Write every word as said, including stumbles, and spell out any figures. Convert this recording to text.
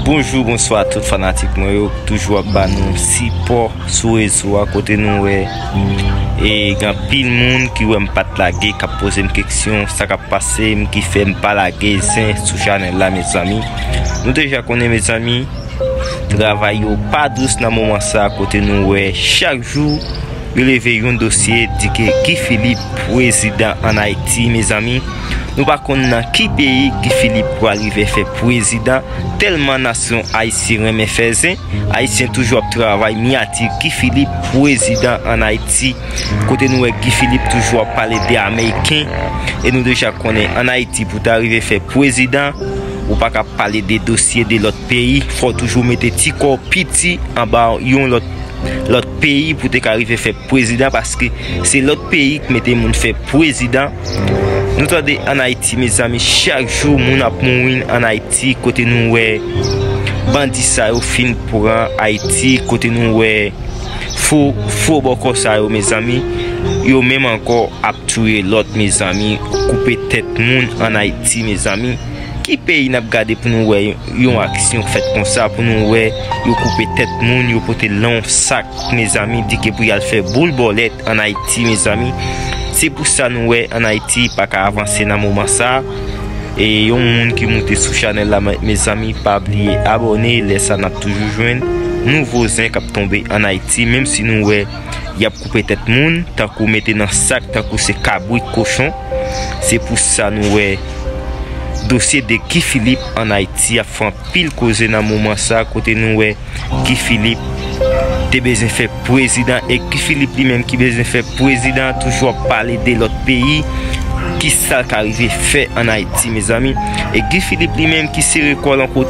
Bonjou, bonswa tout fanatik mwen yo, toujou ap ba nou sipò sou rezo a, kote nou wè e gen anpil moun ki wè m pa t lage, k ap poze m keksyon, sa k ap pase m ki fè m pa lage zen sou chanèl la, mezanmi. Nou deja konnen, mezanmi, travay yo pa dous nan moman sa, kote nou wè chak jou yo leve yon dosye, di ke Guy Philippe prezidan ann Ayiti, mezanmi. Nou pa konn nan ki peyi Guy Philippe pral rive fè prezidan, tèlman nasyon ayisyen renmen fè zen. Ayisyen toujou ap travay, mi a di Guy Philippe prezidan ann Ayiti, kote nou wè Guy Philippe toujou ap pale de Ameriken, e nou deja konnen ann Ayiti pou ta rive fè prezidan, ou pa ka pale de dosye de lòt peyi, fò w toujou mete ti kò w piti anba yon lòt, lòt peyi pou te ka rive fè prezidan, paske se lòt peyi k mete moun fè prezidan. Nou tande ann Ayiti, mezanmi, chak jou moun ap mouri ann Ayiti, kote nou wè bandi sa yo fin pran Ayiti, kote nou wè fo, fo bòkò sa yo, mezanmi, yo menm ankò ap touye lòt, mezanmi, koupe tèt moun ann Ayiti, mezanmi. Ki peyi n ap gade pou nou wè yon aksyon fèt konsa, pou nou wè yo koupe tèt moun, yo pote l nan yon sak, mezanmi, di ke pou y al fè boul bòlèt ann Ayiti, mezanmi? Se pou sa nou wè ann Ayiti pa ka avanse nan moman sa. E yon moun ki moute sou chanèl la, me-, mezanmi, pa bliye abòne, lè sa n ap toujou jwenn nouvo zen k ap tonbe ann Ayiti, menm si nou wè y ap koupe tèt moun, tankou mete nan sak, tankou se kabrit, kochon. Se pou sa nou wè dosye de Guy Philippe ann Ayiti ap fè anpil koze nan moman sa, kote nou wè Guy Philippe te bezwen fè prezidan, e Guy Philippe li menm ki bezwen fè prezidan, toujou ap pale de lòt peyi, ki sa l ka rive fè ann Ayiti, mezanmi. E Guy Philippe li menm ki sere kò l yon kote,